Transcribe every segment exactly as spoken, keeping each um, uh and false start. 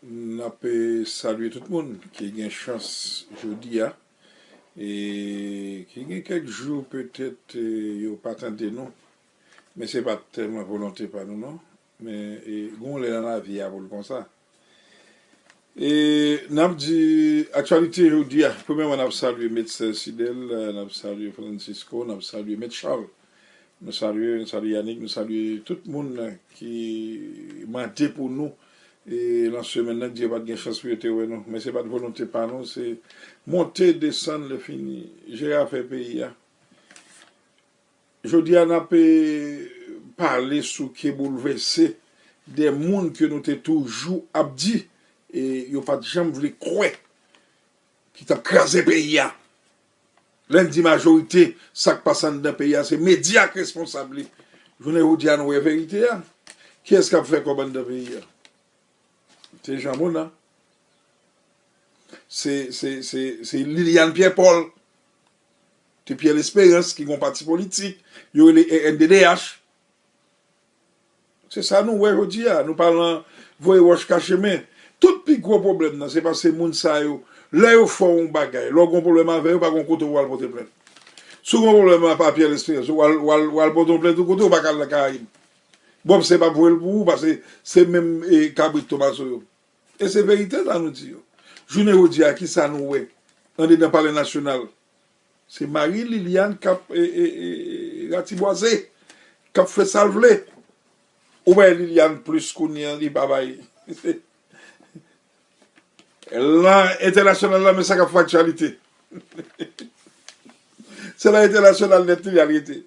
N ap, eh, salye tout moun ki gen chans jodi a, e ki gen kèk jou petèt, eh, yo pa tande nou, men se pa t tèlman volonte pa nou non, men, eh, gen yon lè nan lavi a pou l konsa. E n ap di aktyalite jodi a, premyèman n ap salye Medsen Sidel, n ap salye Francisco, n ap salye Met Charles. Nou salye, nou salye Yannick, nou salye tout moun ki mande pou nou. E nan semèn nan, Dye pa t gen chans pou yo te wè nou. Men se pa t volonte pa nou, se monte, desann, lè fini. Jere afè peyi a. Jodi a, n ap, eh, pale sou ke boulvèse de moun ke nou te toujou ap di, e yo pa t janm vle kwè ki t ap kraze peyi a. Lè n di majorite, sa k pase anndan peyi a, se medya k responsab li. Jounen jodi a, nou wè verite a. Kiyès k ap fè kòb anndan peyi a? Se Jean Mona. Se, se, se, se Liliane Pierre Paul. Se Pierre Espérance ki gen yon pati politik, yo rele R N D D H. Se sa nou wè jodi a, nou pa nan voye wòch kache men. Tout pi gwo pwoblèm nan, se paske moun sa yo, lè yo fè w yon bagay, lè w gen yon pwoblèm avè yo, pa gen kote w al pote plent. Si w gen yon pwoblèm a pa Pierre Espérance, w al, w al, w al pote yon plent yon kote, w pa ka al nan Karayib. Bòb se p ap voye l pou ou, paske se menm, eh, kabrit Tomaso yo. E se verite sa nou di yo. Jounen jodi a, kisa nou wè andedan Palè Nasyonal? Se Marie Liliane k ap, e, e, e, ratibwaze, k ap fè sa l vle. Ou bay Liliane plis kounye a, li pa bay. Lan entènasyonal la, men sa k ap fè aktyalite. Se nan entènasyonal nèt li al rete.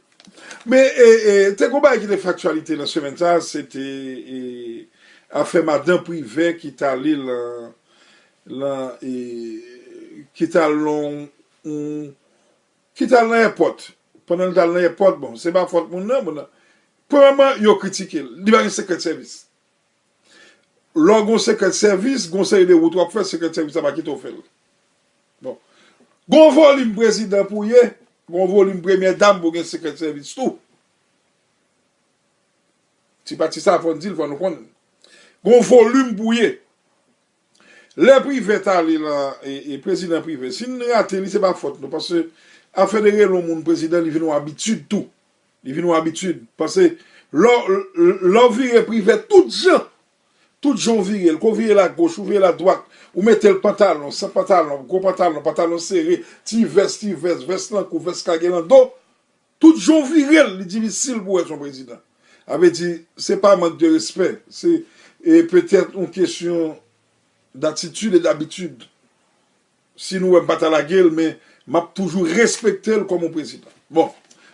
Men, e, e, te gon bagay ki te fè aktyalite nan semèn sa a, se te, e, afè madan Privè ki t ale lan, lan, e, ki t al lan, ki t al nan èpòt. Pandan l t al nan èpòt, bon, se pa fòt moun nan, moun nan. Premyèman, yo kritike l. Li pa gen sekrè sèvis. Lè w gen yon sekrè sèvis, gen yon seri de wout w ap fè, sekrè sèvis la pa kite w fè l. Bon. Gen yon volim prezidan pou w ye, gen yon volim premyè dam pou w gen sekrè sèvis tou. Ti pati sa, fò n di l, fò nou konn. Gen yon volim pou w ye. Lè Privè t ale lan, e, e prezidan Privè, si n rate li, se pa fòt nou, paske afè de rele yon moun prezidan, li vin yon abitid tou. Li vin yon abitid. Paske lè w, lè w vire Privè tout jan, tout jan w vire l, ke w vire l agoch, ou vire l adwat, ou mete l pantalon, san pantalon, gwo pantalon, pantalon sere, ti vès, ti vès, vès lan kou, vès kage lan do, tout jan w vire l, li difisil pou w wè se yon prezidan. Sa vle di, se pa mank de respè, se, e, petèt yon kesyon datitid e dabitid. Si nou wè m pa ta lage l, men m ap toujou respekte l kòm yon prezidan. Bon,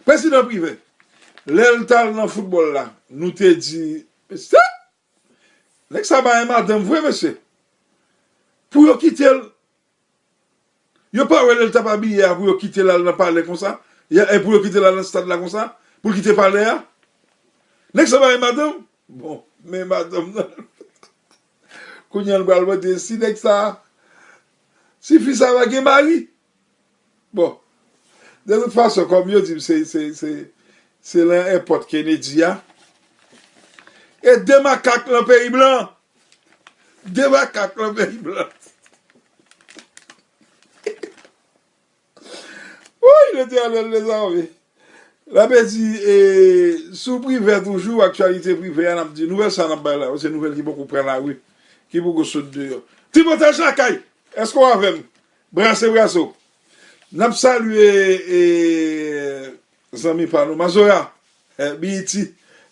prezidan Privè, lè l t al nan foutbòl la, nou te di, mesye, nèg sa bay madanm vre, mesye. Pou yo kite l, yo pa wè lè l t ap abiye a, pou yo kite l al nan palè konsa, e pou yo kite l al nan stad la konsa, pou l kite palè a. Nèg sa bay madanm, bon, men madanm nan. Kounye a, nou pral mande si nèg sa, si fi sa va gen mari. Bon, de tout fason, kòm yo di m, se, se, se, se lan èpòt Kennedy a. E de makak lan peyi blan. De makak lan peyi blan. Wouy, Letènèl dezame. N ap di, e, sou Privè toujou, aktyalite Privè a, n ap di, nouvèl sa n ap bay la, se nouvèl ki poko pran lari, ki poko sot deyò. Ti Montaj Lakay, èske w avè m? Brase, brase w. N ap salye, e, zanmi pa nou, Mazora, e, Biyiti.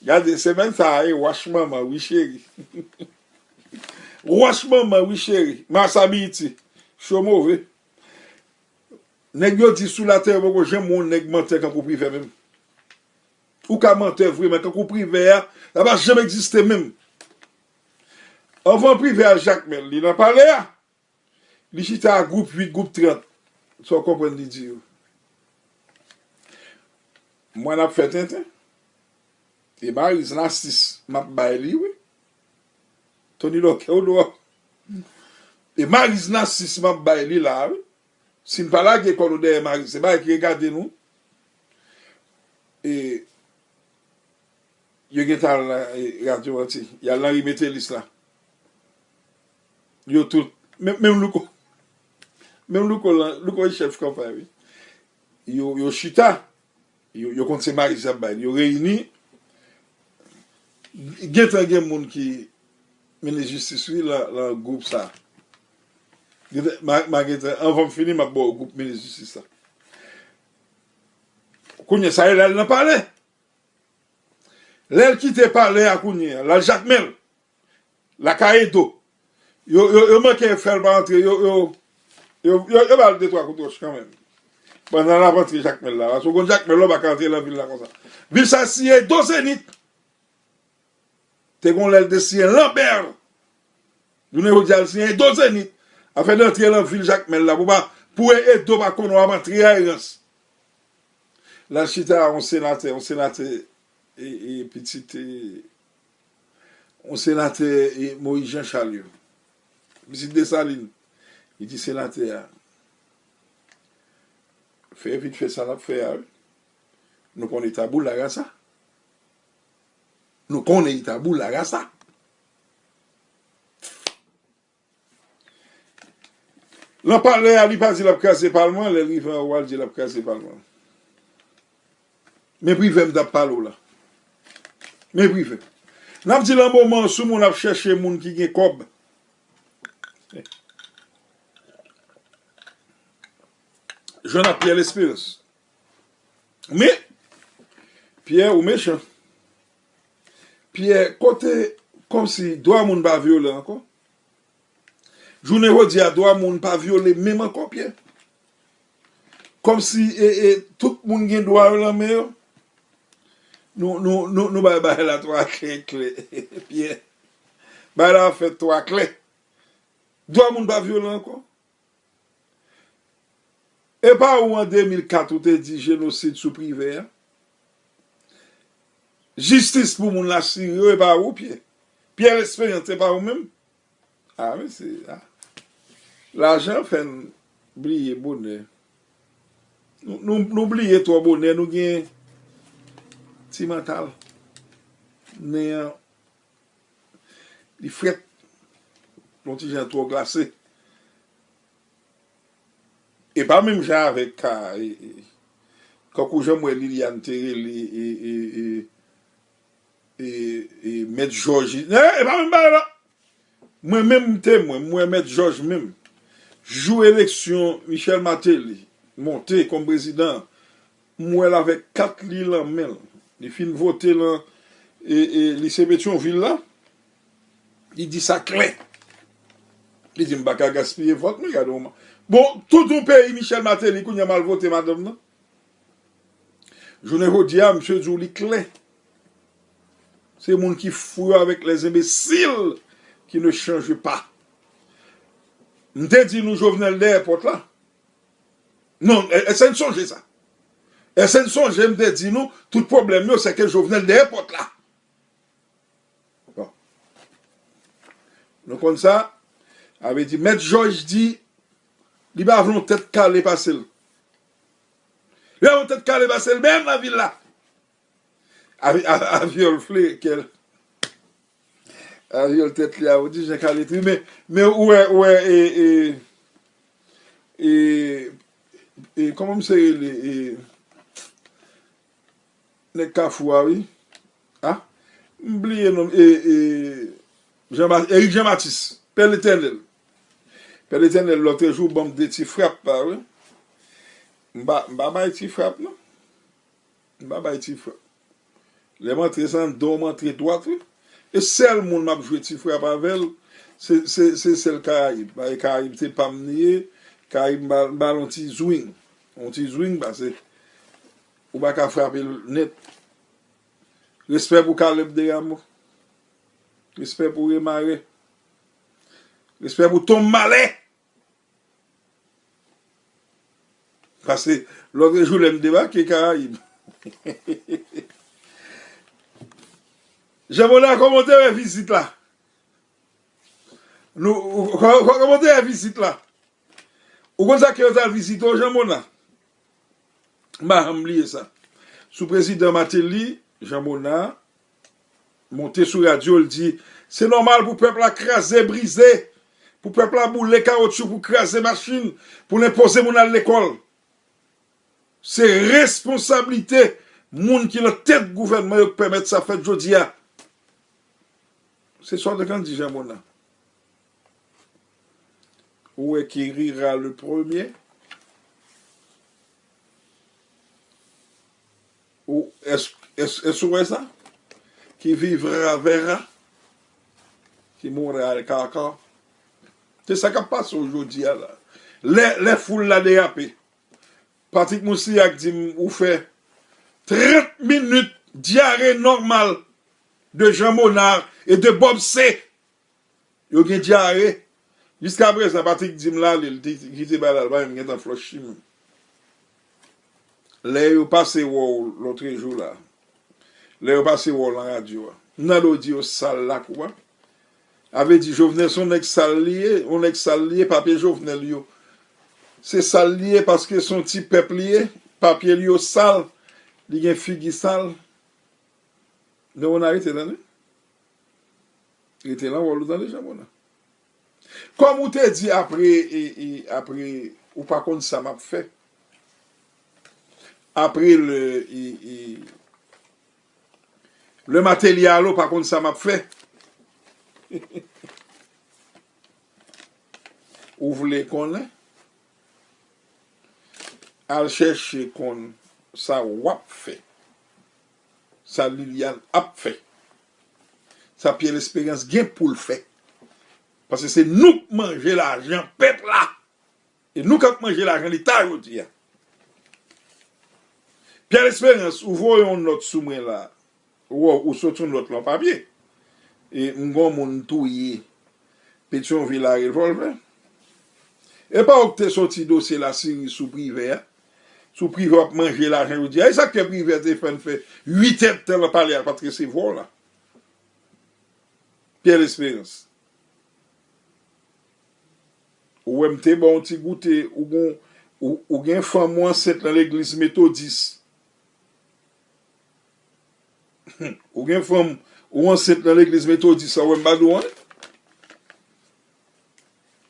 Gade, semèn sa a, e, wach manman, wi, cheri. Wach manman, wi, cheri. Masa Biyiti. Cho move. Nèg yo di sou latè yo poko janm wè yon nèg mantè kankou Privè menm. Ou ka mantè vre, men kankou Privè a, sa pa janm egziste menm. Anvan Privè al Jakmèl, li nan palè a, li chita a gwoup uit, gwoup trant. Sa w konprann li di yo? Mwen ap fè tenten. E Mariz Nasis, m ap bay li, wi. Tony Lòkè, ou dwòl. E Mariz Nasis, m ap bay li la, wi. Si n pa lage kò nou dèyè Mariz, se bagay ki regade nou. E yo gentan al nan, e, radyo anti. Y al nan ri Metelis la. Yo tout, menm, menm Louko, menm Louko, lan- Louko e chèf kanpay, wi. Yo, yo chita, yo, yo konn se Maris y ap bay. Yo reyini. Gentan gen moun ki minis jistis, wi, lan, lan gwoup sa. Gentan, ma, ma gentan, anvan m fini, m ap ba w gwoup minis jistis la. Kounye sa, l al nan palè. Lè l kite palè a kounye a, l al Jakmèl, lakay Edo. Yo, yo, yo manke fè l pa antre, yo, yo, yo, yo, yo ba l de twa kout wòch kanmenm. Pandan l ap antre Jakmèl la, paske w konn Jakmèl la, w pa ka antre lan vil la konsa. Vil sa siyen Edo Zenit. Te gon lè l te siyen Lanbè. Jounen jodi a, l siyen Edo Zenit. Afè de antre lan vil Jakmèl la, pou pa, pou Edo pa konnen w ap antre a erans. L al chita yon senatè, yon senatè, e, e, pitit, e, yon senatè, e, Moyiz Jan Chal yo. Pitit Desalin. Li di senatè a, fè vit fè sa n ap fè a, wi. Nou konn eta boulaga sa. Nou konn eta boulaga sa. Lan palè a, li pa di l ap kraze palman, lè l rive anwo a, l di l ap kraze palman. Men Privè m t ap pale w la. Men Privè. N ap di lan moman sou moun ap chèche moun ki gen kòb. Jwenn ak Pyè Lesperans. Men, Pyè, ou mechan. Pyè, kote, kòmsi dwa moun pa vyole ankò. Jounen jodi a, dwa moun pa vyole menm ankò, Pyè. Kòmsi, e, e, tout moun gen dwa yo lan men yo. Nou, nou, nou, nou bay bagay la twa klè, klè, Pyè. Bagay la fèt twa klè. Dwa moun pa vyole ankò. E pa ou an de mil kat ou te di jenosid sou Privè a? Jistis pou moun la siri yo, e pa ou, Pyè? Pyè Lesperans, e pa ou menm? A, mesye, a. Lajan fè n bliye bonè. Nou, nou, nou bliye twò bonè, nou gen ti mantal. Nen an, li frèt. Yon ti jan twò glase. E pa menm jan avèk ka, e, e, kankou jan m wè Liliane te rele, e, e, e, e, e, Mèt Jòj, e, e pa menm bagay la. Mwen menm m temwen, m wè Mèt Jòj menm. Jou eleksyon Michel Martelly monte kòm prezidan, m wè l avèk kat li lan men l. Li fin vote lan, e, e, lise Petyonvil la. Li di sa klè. Li di, "M pa ka gaspiye vòt mwen, gade yon ma-" Bon, tout yon peyi, Michel Martelly, kounye a m al vote madanm nan. Jounen jodi a, misye di w li klè. Se moun ki fou yo avec les imbéciles qui ne changent pas. M te di nou Jovenel dèyè pòt la. Non, è-, èske n sonje sa? Èske n sonje m te di nou tout pwoblèm yo, se ke Jovenel dèyè pòt la? Bon. Nou konn sa, sa vle di, Mèt Jòj di, li pa vle yon tèt kale pase l. Li pa vle yon tèt kale pase l, menm nan vil la. Avi-, a-, avyòl fle kè l. Avyòl tèt li a, ou di jan kale tri, men, men ou wè, ou wè, e, e, e, e, kòman misye rele, e, nèg Kafou a, wi. A, m bliye non, e, e, Jean Ma-, Eric Jean Baptiste, Pè Letènèl. Pè Letènèl, lòtrejou, ban m de ti frap, pa vre? M pa, m pa bay ti frap, non. M pa bay ti frap. Lè m antre sa anndan, m antre dwat, wi. E sèl moun m ap jwe ti frap avè l, se, se, se sèl Karayib. Paske Karayib se pa m li ye. Karayib m ba, m ba l yon ti zwing. Yon ti zwing, pase ou pa ka frape l nèt. Respè pou Caleb Desrameaux. Respè pou Remare. Respè pou Tom Malè. Paske lòt jou lè m debake Karayib. Jean Monard, kòman w te wè vizit la? Nou, kò-, kò-, kòman w te wè vizit la? Ou konn sa ke yo t al vizite w, Jean Monard? M pa janm bliye sa. Sou prezidan Martelly, Jean Monard monte sou radyo, l di, se nòmal pou pèp la kraze, brize, pou pèp la boule kawotchou, pou kraze machin, pou l enpoze moun al lekòl. Se responsablite moun ki nan tèt gouvènman yo k pèmèt sa fèt jodi a. Se sa w te konn di, Jean Mona. Ou wè qui rira le premier? Ou, èske, èske, èske ou wè sa? Qui vivra verra. Qui mourra caca. Se sa k ap pase w jodi a la. Lè, lè foul la derape. Patrick Moussilhac di m ou fè trant minit dyare nòmal de Jean Monard e de Bob C. Yo gen dyare. Jiskaprezan, Patrick di m l ale, l te kite bagay la, l pa menm gentan flòch chimen. Lè yo pase wè w lòtrejou la, lè yo pase wè w nan radyo a, m tande w di yo sal lakou a. A vle di Jovenel se yon nèg sal li ye, yon nèg sal li ye, papye Jovenel yo. Se sal li ye paske se yon ti pèp li ye, papye li yo sal, li gen figi sal. Jean Mona rete tande. Rete nan wòl ou tande, Jean Mona. Kòm ou te di apre, e, e, apre, ou pa konn sa m ap fè. Apre le, e, e, le Martelly ale, ou pa konn sa m ap fè. Ou vle konnen? Al chèche konn sa w ap fè. Sa Liliane ap fè. Sa Pierre Espérance gen pou l fè. Paske se nou k manje lajan pèp la. E nou k ap manje lajan Leta jodi a. Pierre Espérance, ou voye yon nòt sou mwen la. Ou, ou sot yon nòt lan papye. E m gon moun touye Petyonvil a revòlvè. E pa ou k te soti dosye Lasiri sou Privè a. Sou Privè w ap manje lajan jodi a. E sa k fè Privè te fè n fè uit èdtan nan palè a, paske se vòlè. Pierre Espérance. Ou wè m te ba w yon ti goute, ou gon, ou, ou gen fanm ou ansent nan legliz metodis. Ou gen fanm ou ansent nan legliz metodis la, ou wè m pa di w anyen.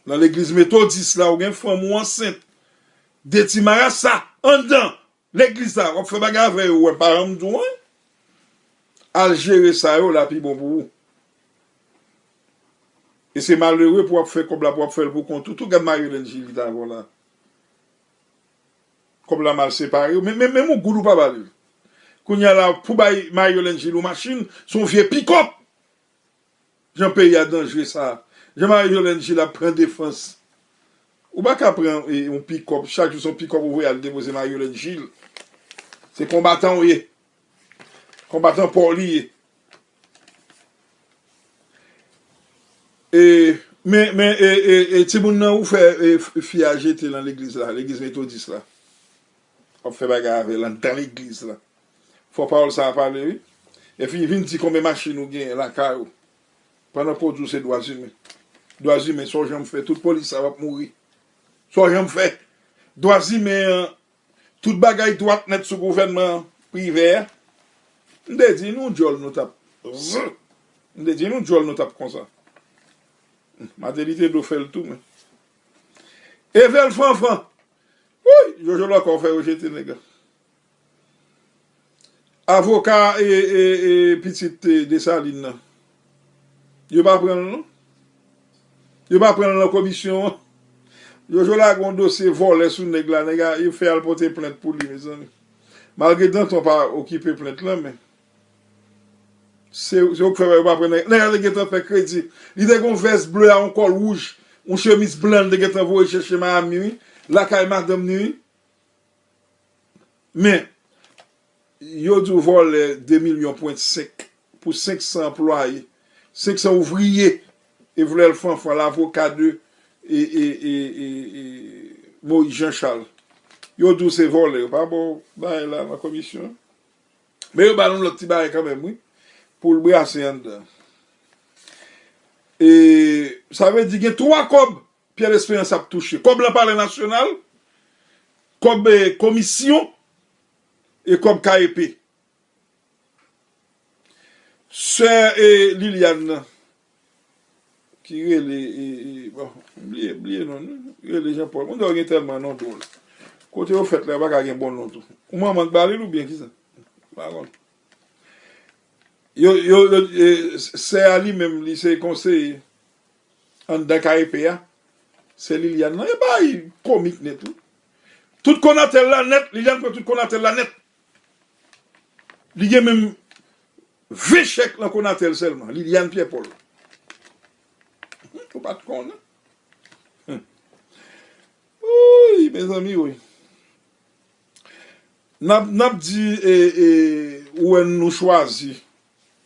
Nan legliz metodis la, ou gen fanm ou ansent. De ti marasa anndan legliz la, w ap fè bagay avè yo, ou wè m pa janm di w anyen. Al jere sa yo la pi bon pou ou. E se malere pou w ap fè kòb la, pou w ap fè l pou kont ou tou. Gad Marie Hélène Gilles ki t avè w la. Kòb la mal separe w. Men, men, menm yon goud ou pa ba li. Kounye a la, pou bay Marie Hélène Gilles yon machin, se yon vye pikòp. Jan peyi a danjre sa. Jan Marie Hélène Gilles ap pran defans. Ou pa ka pran, e, yon pikòp, chak jou se yon pikòp ou voye al depoze Marie Hélène Gilles. Se konbatan w ye. Konbatan pa w li ye. E, men, men, e, e, e, timoun nan ou fè, e, f-, fi a jete nan legliz la, legliz metodis la. W ap fè bagay avè l anndan legliz la. Fò pawòl sa a pale, wi. Epi vin di konbyen machin ou genyen lakay ou. Pandan ke w di w se dwa imen. Dwa imen, sa w janm fè, tout polis sa w ap mouri. Sa w janm fè. Dwa imen an, tout bagay dwat nèt sou gouvènman Privè a. M te di nou djòl nou t ap, m te di nou djòl nou t ap konsa. Martelly te dwe fè l tou, men. Evel Fanfan. Wouyy, Jojo Lòkò fè yo jete nèg la. Avoka e, e, e pitit, e, Desalin nan. Yo pa pran l non. Yo pa pran l nan komisyon an. Jojo lage yon dosye vòlè sou nèg la, nèg la, yo fè al pote plent pou li, mezanmi. Malgre Danton pa okipe plent lan, men se, se yo k fè yo pa pran nèg, nèg la te gentan fè kredi. Li te gon vès ble a, yon kòl wouj, yon chemiz blan, li te gentan voye chèche Miami, wi. Lakay madanm ni, wi. Men, yo di w vòlè de milyon pwen senk pou senk san anplwaye, senk san ouvriye, Evel Fanfan, lavoka de, e, e, e, e, e, Moïse Jean Charles. Yo di w se vòlè, yo pa ba w bagay la nan komisyon. Men yo ba l yon lòt ti bagay kanmenm, wi, pou l brase anndan. E, sa vle di gen twa kòb Pierre Espérance ap touche. Kòb lan Palè Nasyonal, kòb, e, komisyon, e kòb K E P. Sè, e, Liliane nan, ki rele, e, e, bon, m bliye, bliye non li, rele Jean Paul. Moun sa yo gen tèlman non dwòl. Kote yo fèt la, yo pa ka gen bon non tou. Ou manman k ba li l oubyen kisa? M pa konn. Yo, yo, yo, e, sè a li menm, li se konseye anndan K E P a. Sè Liliane nan, e bagay komik nèt, wi. Tout Konatel la nèt, Liliane pran tout Konatel la nèt. Li gen menm ven chèk nan Konatel sèlman, Liliane Pierre Paul. Ou pa t konnen. Wouy, mezanmi, wi. N ap, n ap di, e, e, ou wè nou chwazi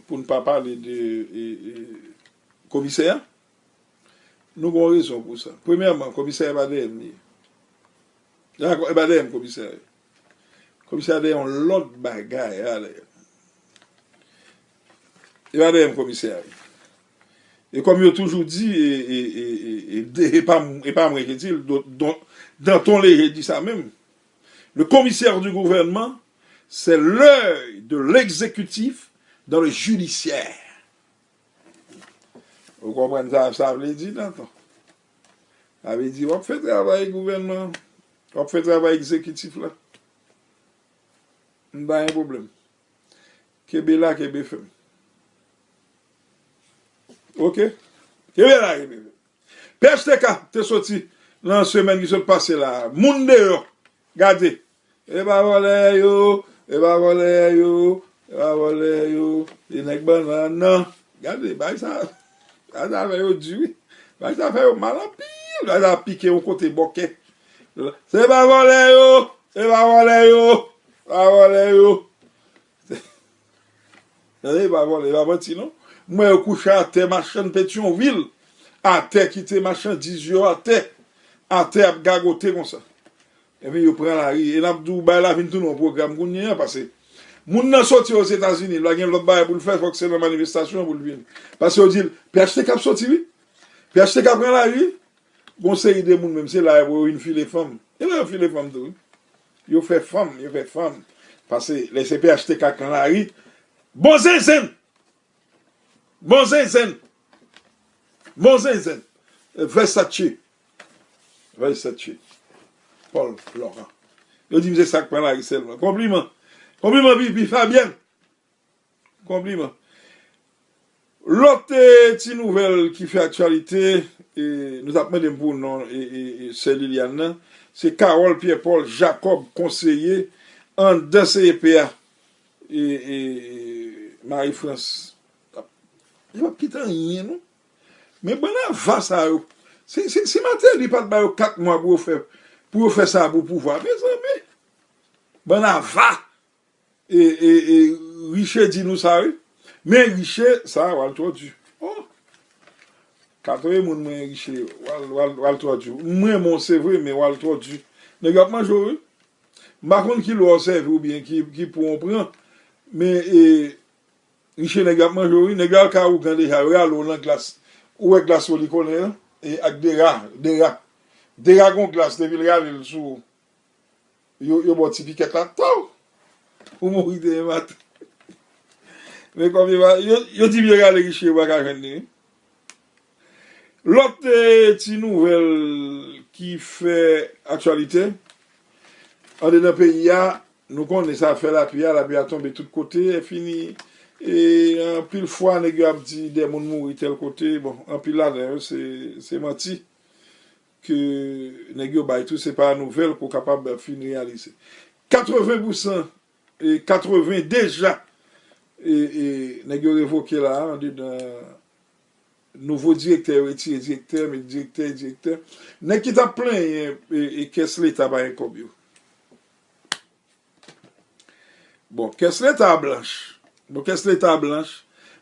pou n pa pale de, e, e, komisè a. Nou gen yon rezon pou sa. Premyèman, komisè a pa dèyè m li ye. Dakò, e pa dèyè m komisè a ye. Komisè a dèyè yon lòt bagay a dèyè. E pa dèyè m komisè a ye. E kòm yo toujou di, e, e, e, e, e, de- e pa m- e pa mwen ki di l, don- don- Danton Léger di sa menm. Le commissaire du gouvernement, c'est l'œil de l'exécutif dans le judiciaire. Ou konprann sa sa vle di, Danton? Sa vle di, w ap fè travay gouvènman an, w ap fè travay egzekitif la. M pa gen pwoblèm. Kenbe la, kenbe fèm. Oke? Kenbe la, kenbe fèm. P H T K te soti nan semèn ki sot pase la. Moun deyò. Gade. E pa vòlè yo, e pa vòlè yo, e pa vòlè yo, e nèg bannann nan. Gade, bay sa, bay sa fè yo di wi. Bay sa fè yo mal anpil, bay sa pike yon kote bòkè. Se pa vòlè yo, se pa vòlè yo, pa vòlè yo. Tande, e pa vòlè, e pa manti non. M wè yo kouche atè machann Petyonvil, atè kite machandiz yo atè, atè ap gagote konsa. Epi yo pran lari, e n ap di w bay la vin tounen yon pwogram kounye a, paske moun nan soti Ozetazini, l pa gen lòt bagay pou l fè, fòk se nan manifestasyon pou l vin. Paske yo di l, P H T K ap soti wi. P H T K pran lari wi. Gon seri de moun menm, se la yo vin file fanm. E la yo file fanm tou wi. Yo fè fanm, yo fè fanm. Paske lè se P H T K k nan lari, bon zenzenn! Bon zenzenn! Bon zenzenn! Versace. Versace. Paul Laurent. Yo di m se sa k pran lari sèlman. Konpliman. Konpliman, Pipi Fabienne. Konpliman. Lòt, eh, ti nouvèl ki fè aktyalite, eh, nou t ap mande m pou non, eh, eh, eh, sè Liliane nan, se Carole Pierre Paul Jacob, konseye anndan C E P a, eh, eh, Marie France. Yo p ap kite anyen, non. Men bann ava sa yo, si, si, si Martelly pa t ba yo kat mwa pou yo fè, pou yo fè sa pou pouvwa, mezanmi, bann ava! E, e, e, Riche di nou sa wi. Men Riche, sa, w al twò di. Oh! Ka tonbe moun mwen Riche, w al, w al, w al twò di. M renmen w, se vre, men w al twò di. Nèg yo ap manje w wi. M pa konn ki lwa w sèvi oubyen ki, ki pwen w pran. Men, e, Riche, nèg yo ap manje w wi. Nèg yo al kay ougan deja, yo rale w nan glas. Ou wè glas olikonnen an? E ak dera, dera. Dera gon glas, depi l rale l sou ou. Yo, yo ba w ti pikèt la, taw! Ou mouri demen maten. Men kòm yo pa, yo, yo di m yo rale Riche, yo pa ka jwenn li wi. Lòt, eh, ti nouvèl ki fè aktyalite andedan peyi a, nou konnen sa fè lapli a, lapli a tonbe tout kote, e fini, e anpil fwa nèg yo ap di de moun mouri tèl kote, bon, anpil ladan yo se, se manti ke nèg yo bay tou, se pa nouvèl ke w kapab fin reyalize. Katreven pousan, e katreven deja, e, e nèg yo revoke la, andedan nouvo direktè, yo retire direktè, met direktè, direktè. Nèg ki t ap plenyen, e, e kès leta pa gen kòb yo. Bon, kès leta blanch. Bon, kès leta blanch,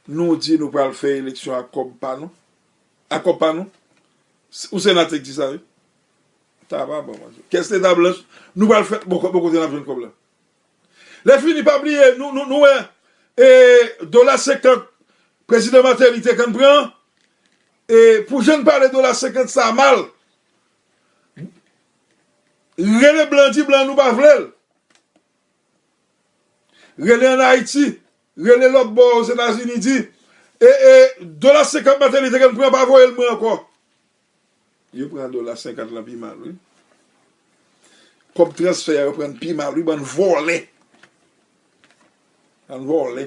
nou di nou pral fè eleksyon ak kòb pa nou. Ak kòb pa nou. S- Ou senatè k di sa, wi. Ta pa bon, mwen. Kès leta blanch, nou pral fè, bon, bon kote n ap jwenn kòb la. Lè fini, pa bliye, nou, nou, nou wè, e, dola senkant, prezidan Martelly te konn pran, e, pou jan n pale dola senkant sa mal, rele blan, di blan nou pa vle l. Rele ann Ayiti, rele lòt bò Ozetazini, di, E, e, dola senkant Martelly te konn pran pa voye l mwen ankò. Yo pran dola senkant lan pi mal, wi. Kòb transfè a, yo pran pi mal, wi, bann vòlè. Bann vòlè.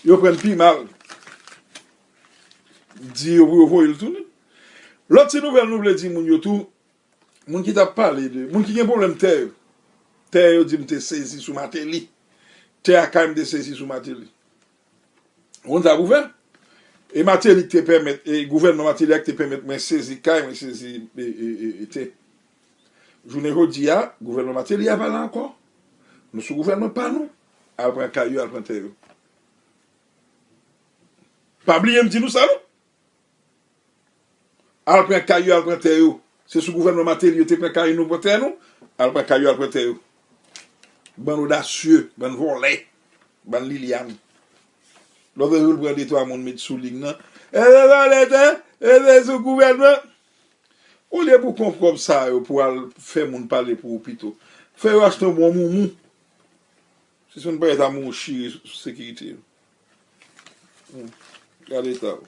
Yo pran pi mal. Di yo pou yo voye l tounen. Lòt ti nouvèl nou vle di moun yo tou, moun ki t ap pale de, moun ki gen pwoblèm tè yo. Tè yo di m te sezi sou Martelly. Tè a kay m te sezi sou Martelly. Ou konn sa pou fè? E Martelly ki te pèmèt, e gouvènman Martelly a ki te pèmèt mwen sezi kay, mwen sezi, e, e, e, e tè. Jounen jodi a, gouvènman Martelly a pa la ankò. Nou sou gouvènman pa nou. Al pran kay yo, al pran tè yo. Pa bliye m di nou sa, non. Al pran kay yo, al pran tè yo. Se sou gouvènman Martelly yo te pran kay nou, pran tè nou. Al pran kay yo, al pran tè yo. Bann odasye, bann vòlè, bann Liliane. Lòt jou l pran de twa moun met sou liy nan. E se vòlè tè, e se sou gouvènman. Olye pou pran kòb sa yo pou al fè moun pale pou ou pito, fè yo achte yon bon moumou. Si se yon payèt a moun chire sou sekirite yo. Hmm. Gade eta w.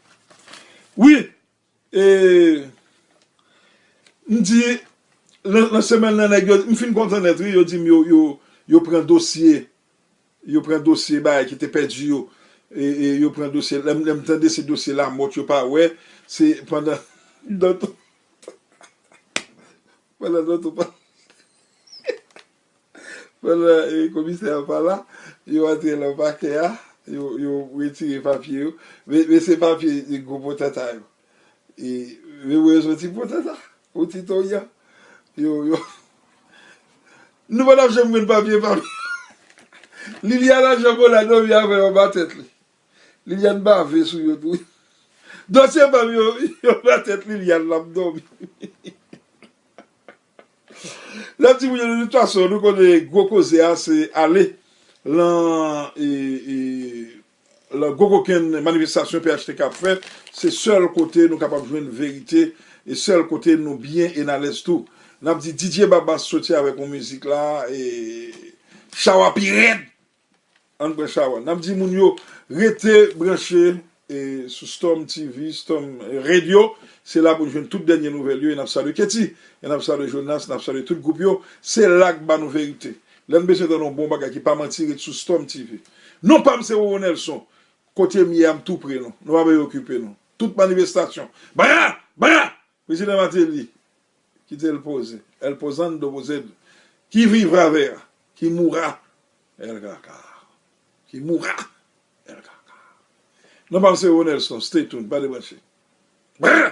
Wi, e, m di, nan, nan semèn nan, nèg yo, m fin kontan nèt, wi, yo di m yo, yo, yo pran dosye, yo pran dosye bagay ki te pèdi yo. E, e yo pran dosye, lè m, lè m tande se dosye lamòt yo pa wè, se pandan, pandan, pandan, pandan, e, komisè a pa la, yo antre nan pakè a, yo, yo retire papye yo. Men, men se papye, e, gwo potanta yo. E, men mwen soti potanta, ou ti tonyan. Yo, yo. Nou pa t ap janm jwenn papye, papye. Liliane a janm la, non, men avè yon batèt li. Liliane bave sou yo tou. Dosye pa m yo, yo nan tèt Liliane l ap dòmi. Lè ti moun yo, de tout fason, nou konnen gwo koze a, se ale lan, e, e, lan gwo kokenn manifestasyon P H T K ap fè. Se sèl kote nou kapab jwenn verite, e sèl kote nou byen e n alèz tou. N ap di Didier Babas soti avèk yon mizik la, e chawa pi rèd. Ann pran chawa. N ap di moun yo, rete branche, e, sou Storm T V, Storm, e, Radio. Se la pou n jwenn tout dènye nouvèl yo. E n ap salye Ketty, e n ap salye Jonas, n ap salye tout gwoup yo. Se la k ba nou verite. Lè n bezwen tande yon bon bagay ki pa manti, ret sou Storm T V. Non pa m se Roro Nelson. Kote m ye a, m tou pre nou. Nou pa bezwen okipe nou. Tout manifestasyon. Bra! Bra! Prezidan Martelly, kite l poze. El posando posed. Qui vivra verra. Qui mourra, el verra. Qui mourra, el verra. Non pa m se Roro Nelson. Stay tuned. Pa debranche. Bra!